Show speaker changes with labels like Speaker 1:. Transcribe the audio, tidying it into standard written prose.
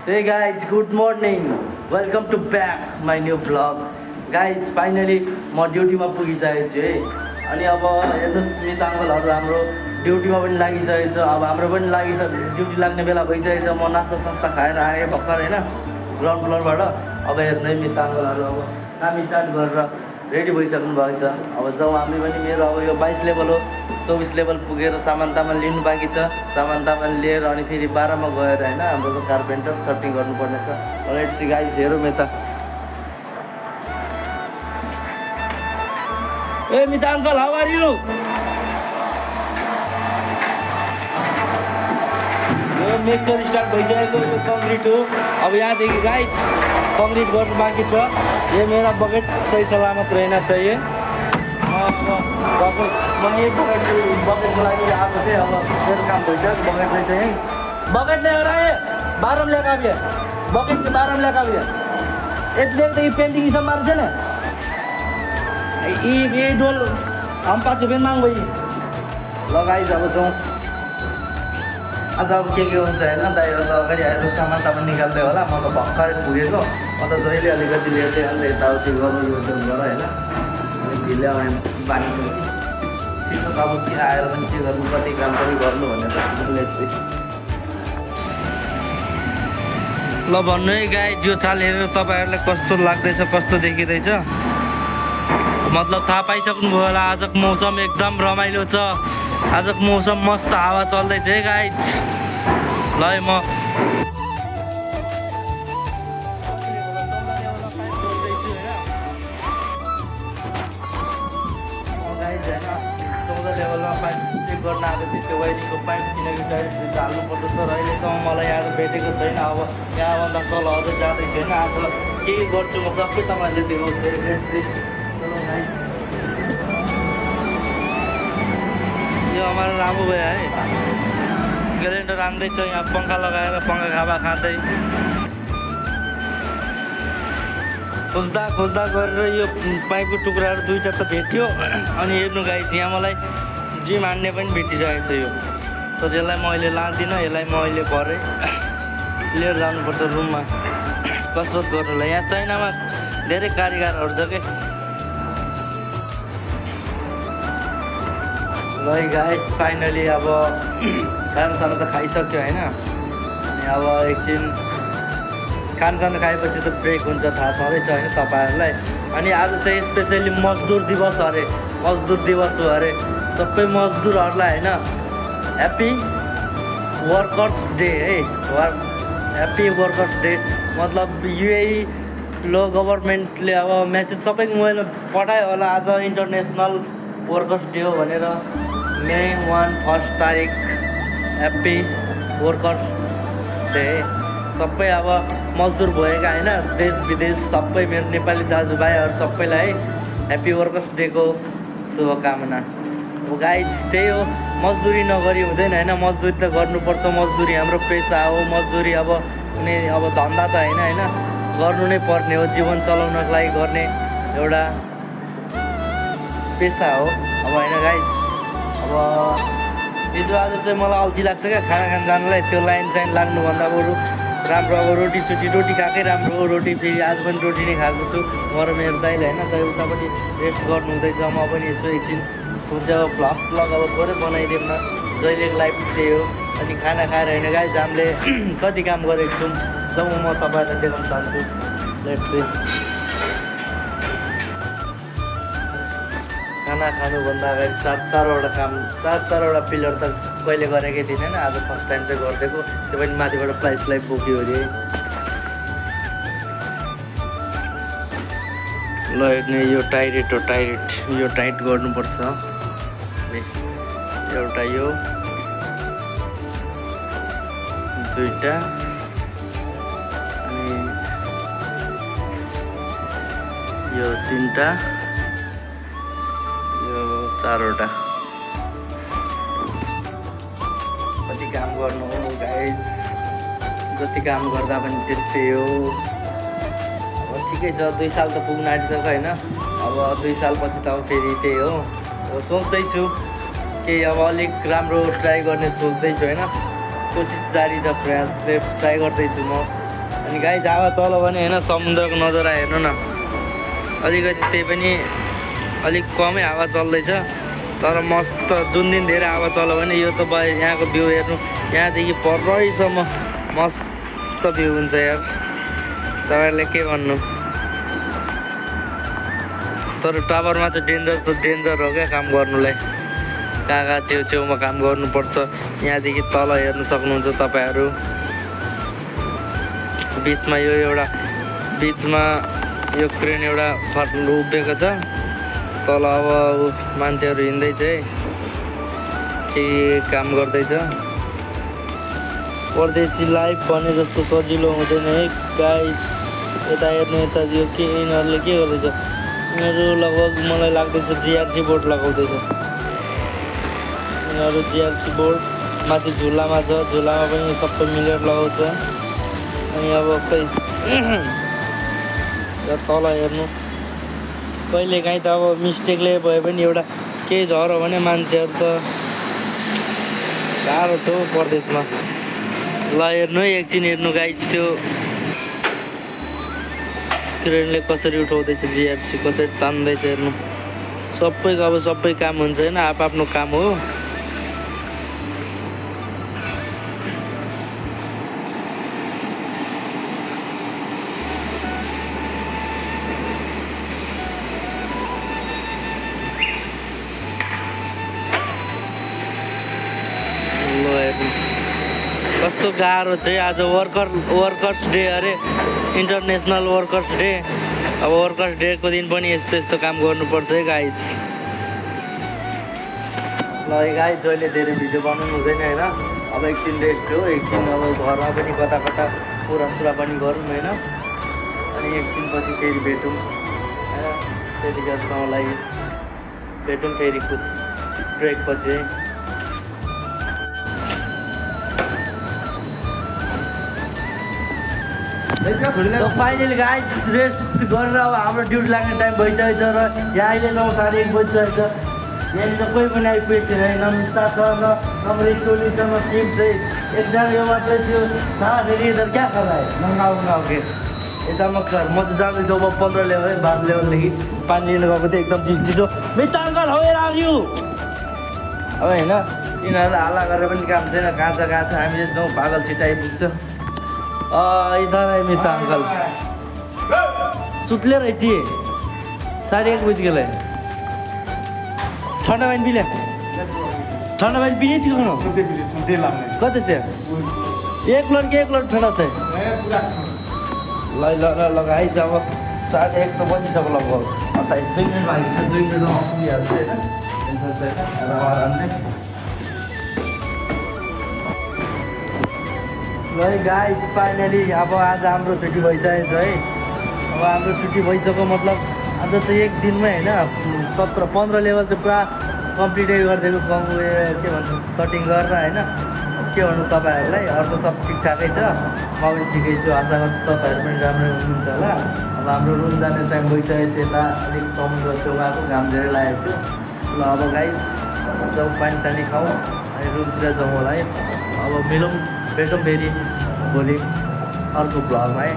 Speaker 1: Hey guys, good morning. Welcome to back my new vlog. Guys, finally म ड्युटीमा पुगिसकेको छु है। अनि अब हेर्नुहोस् मित अङ्कलहरू हाम्रो ड्युटीमा पनि लागिसकेको छ। अब हाम्रो पनि ड्युटी लाग्ने बेला भइसकेको छ। म नास्ता सास्ता खाएर आएँ भर्खर होइन ग्राउन्ड फ्लोरबाट। अब हेर्नु है मित अङ्कलहरू अब काम स्टार्ट गरेर रेडी भइसक्नु भएको छ। अब जाउँ हामी पनि। मेरो अब यो 22 लेभल हो, 24 लेभल पुगेर सामान तामान लिनु बाँकी छ। सामान तामान लिएर अनि फेरि 12 मा गएर होइन हाम्रो कार्पेन्टर सर्टिङ गर्नुपर्ने छ। लेट्स सी गाइस, हेरौँ यता। ए मिता अङ्कल, हाउ आर यु? यो मिक्सचर स्टार्ट भइसकेको यो कङ्क्रिट हो। अब यहाँदेखि गाइस कङ्क्रिट गर्नु बाँकी छ। ये मेरा बकेट सही सलामत रहना चाहिए। म यही बकेटको लागि आएको थिएँ। अब मेरो काम भइसक्यो। बकेट रहेछ यहीँ। बकेट नहीं हो रहा है, 12 में लेकर आइए। बकेट के 12 में लेकर आइए। एक देख ये पेंटिंग सब मार छ न, ये डोल हम 5 रुपियाँ माग भाइ लगाइज। अब जाउँ आज अब के हुन्छ होइन। दाइहरू त अगाडि आएर सामान तामान निकाल्दै होला। म त भर्खर पुगेको। म त जहिले अलिकति लेट्दै अन्त यताउति गर्नु यो त्यो गर होइन। अलिक ढिलो आएँ बानी थियो कि ठिक छ। अब के आएर पनि के गर्नु, कति काम पनि गर्नु भनेर लेट्दै। ल भन्नु है गाइस, यो चाल हेरेर तपाईँहरूलाई कस्तो लाग्दैछ, कस्तो देखिँदैछ? मतलब थाहा पाइसक्नु भयो होला। आजको मौसम एकदम रमाइलो छ। आजको मौसम मस्त हावा चल्दैछ है गाइस। ल म लेभलमा पाइप चेक गर्न आएको थिएँ। त्यो वाइरिङको पाइप किनकि डाइरेक्ट हाल्नु पर्दछ र अहिलेसम्म मलाई यहाँ भेटेको छैन। अब यहाँभन्दा तल अझै जाँदै छैन। आज के गर्छु म सबै तपाईँहरूले देखाउँछु। यो हमारा रामु भैया है, ग्राइन्डर राम्रै छ। यहाँ पङ्खा लगाएर पङ्खा खाबा खाँदै खोज्दा गरेर यो पाइपको टुक्राहरू 2टा त भेट्यो। अनि हेर्नु गाइस, यहाँ मलाई जिम हान्ने पनि भेटिसकेको छ। यो त यसलाई म अहिले लाँदिनँ। यसलाई म अहिले भरे लिएर जानुपर्छ रुममा कसरत गर्नुलाई। यहाँ चाइनामा धेरै कारिगरहरू छ के। ल गाइस, फाइनली अब खानासाना त खाइसक्यो होइन। अनि अब एकछिन खानासाना खाएपछि त ब्रेक हुन्छ, थाहा छँदैछ होइन तपाईँहरूलाई। अनि आज चाहिँ स्पेसली मजदुर दिवस अरे, मजदुर दिवस हो अरे। सबै मजदुरहरूलाई होइन ह्याप्पी वर्कर्स डे है। Happy workers day. मतलब युएई लो गभर्मेन्टले अब मेसेज सबैको मोबाइलमा पठायो होला। आज इन्टरनेसनल वर्कर्स डे हो भनेर। मे 1 तारिक ह्याप्पी वर्कर्स डे। सबै अब मजदुर भएका होइन देश विदेश सबै मेरो नेपाली दाजुभाइहरू सबैलाई ह्याप्पी वर्कर्स डेको शुभकामना। अब गाइस त्यही हो, मजदुरी नगरी हुँदैन होइन। मजदुरी त गर्नुपर्छ। मजदुरी हाम्रो पेसा हो। मजदुरी अब कुनै अब धन्दा त होइन गर्नु नै पर्ने हो। जीवन चलाउनको लागि गर्ने एउटा पेसा हो अब होइन गाइस। अब हिजो आज चाहिँ मलाई अल्छी लाग्छ क्या खाना खान जानुलाई। त्यो लाइन लाग्नुभन्दा बरु राम्रो अब रोटी खाएकै राम्रो। रोटी फेरि आज पनि रोटी नै खाएको छु म र मेरो दाइले होइन। दाइ उतापट्टि रेस्ट गर्नु हुँदैछ। म पनि यसो एकछिन सोचे अब भ्लग अब गएर बनाइदिउँ न। जहिलेको लाइफ त्यही हो। अनि खाना खाएर होइन गाइस हामीले कति काम गरेको छौँ जब म तपाईँहरूलाई देखाउन चाहन्छु। Let's see. खाना खानुभन्दा अगाडि 4-4वटा पिलर त कहिले गरेकै थिइनँ होइन। आज फर्स्ट टाइम चाहिँ गरिदिएको। त्यो पनि माथिबाट प्लाइसलाई बोक्यो अरे। ल हेर्ने यो टाइट हो, यो टाइट गर्नुपर्छ। एउटा यो 2टा अनि यो 3टा 4वटा। कति काम गर्नु हो गाइस, जति काम गर्दा पनि त्यस्तै हो। अब ठिकै छ, 2 साल त पुग्न आँटिसक्यो होइन। अब 2 सालपछि त अब फेरि त्यही हो। अब सोच्दैछु केही अब अलिक राम्रो ट्राई गर्ने सोच्दैछु होइन। कोसिस जारी छ, प्रयास ट्राई गर्दैछु म। अनि गाइस हावा तल भने होइन समुद्रको नजारा हेर्नु न अलिकति त्यही पनि अलिक कमै हावा चल्दैछ तर मस्त जुन दिन धेरै हावा चल्यो भने यो त यहाँको भ्यू हेर्नु यहाँदेखि परैसम्म मस्त भ्यू हुन्छ यार तपाईँहरूले के भन्नु तर टावरमा चाहिँ डेन्जर हो क्या काम गर्नुलाई कहाँ छेउमा काम गर्नुपर्छ यहाँदेखि तल हेर्नु सक्नुहुन्छ तपाईँहरू बिचमा यो क्रेन एउटा उभिएको छ तल अब मान्छेहरू हिँड्दैछ है के काम गर्दैछ परदेशी लाइफ भने जस्तो सजिलो हुँदैन है गाइस यता हेर्नु यता यो के यिनीहरूले के गर्दैछ यिनीहरू लगभग मलाई लाग्दैछ जिआरसी बोर्ड लगाउँदैछ यिनीहरू जिआरसी बोर्ड माथि झुलामा छ झुलामा पनि सबै मिलेर लगाउँछ अनि अब खै तल हेर्नु कहिलेकाहीँ त अब मिस्टेकले भए पनि एउटा केही झऱ्यो भने मान्छेहरू त गाह्रो छ हौ परदेशमा ल हेर्नु है एकछिन हेर्नु गाइस त्यो क्रेनले कसरी उठाउँदैछ जिआरसी कसरी तान्दैछ हेर्नु सबैको अब सबै काम हुन्छ होइन आफ्नो काम हो कस्तो गाह्रो चाहिँ आज वर्कर्स डे अरे इन्टरनेसनल वर्कर्स डे अब वर्कर्स डेको दिन पनि यस्तो काम गर्नुपर्छ है गाइज ल गाइज जहिले धेरै भिडियो बनाउनु हुँदैन होइन अब एकछिन रेस्ट हो एकछिन अब घरमा पनि कता कुरा पनि गरौँ होइन अनि एकछिन पछि फेरि भेटौँ होइन त्यतिखेरसम्मलाई भेटौँ फेरि ब्रेक पछि है फाइनली गाइस रेस्ट गरेर अब हाम्रो ड्युटी लाग्ने टाइम भइसकेको छ र यहाँ अहिले 9:30 बजिसकेको छ यहाँनिर कोही पनि आइपुगेको छैन न मिस्ता छ न हाम्रो टोली छ न टिम चाहिँ एकजना यो मात्रै थियो फेरि इधर क्या कर रहा है नगाउ के यता म त जाँदैछु अब 15 लेभल है 12 लेभलदेखि पानी लिनु गएको थियो एकदम चिसो mister uncle how are you अब होइन यिनीहरू हल्ला गरेर पनि काम छैन कहाँ छ हामीले जाउँ पागल छिटो आइपुग्छ इधर है मिस्टर अंकल सुतले रहती है 1:30 बज गए ठंडा पानी पी ले ठंडा पानी पीने चाहिए कते से एक लोट ठंडा से लगाई जब 1:30 तो बजी सक्यो लगभग 2 मिनट बाँकी छ 2 मिनटमा पुगिहाल्छ होइन टेन्सन छैन आरामले ल गाइस फाइनली अब आज हाम्रो छुट्टी भइसकेको छ है अब हाम्रो छुट्टी भइसक्यो मतलब आज चाहिँ एक दिनमै होइन 17-15 लेभल चाहिँ पुरा कम्प्लिटै गरिदिएको के भन्छ कटिङ गरेर होइन के भन्नु तपाईँहरूलाई अर्को सब ठिकठाकै छ म पनि ठिकै छु आशा गर्छु तपाईँहरू पनि राम्रै हुनुहुन्छ होला अब हाम्रो रुम जाने टाइम भइसकेको छ यता अलिक समुद्र छेउमाको घाम धेरै लागेको थियो ल अब गाइस जाउँ पानी सानी खाउँ अनि रुमतिर जाउँ होला है अब मिलौँ भेटौँ फेरि भोलि अर्को भ्लगमा है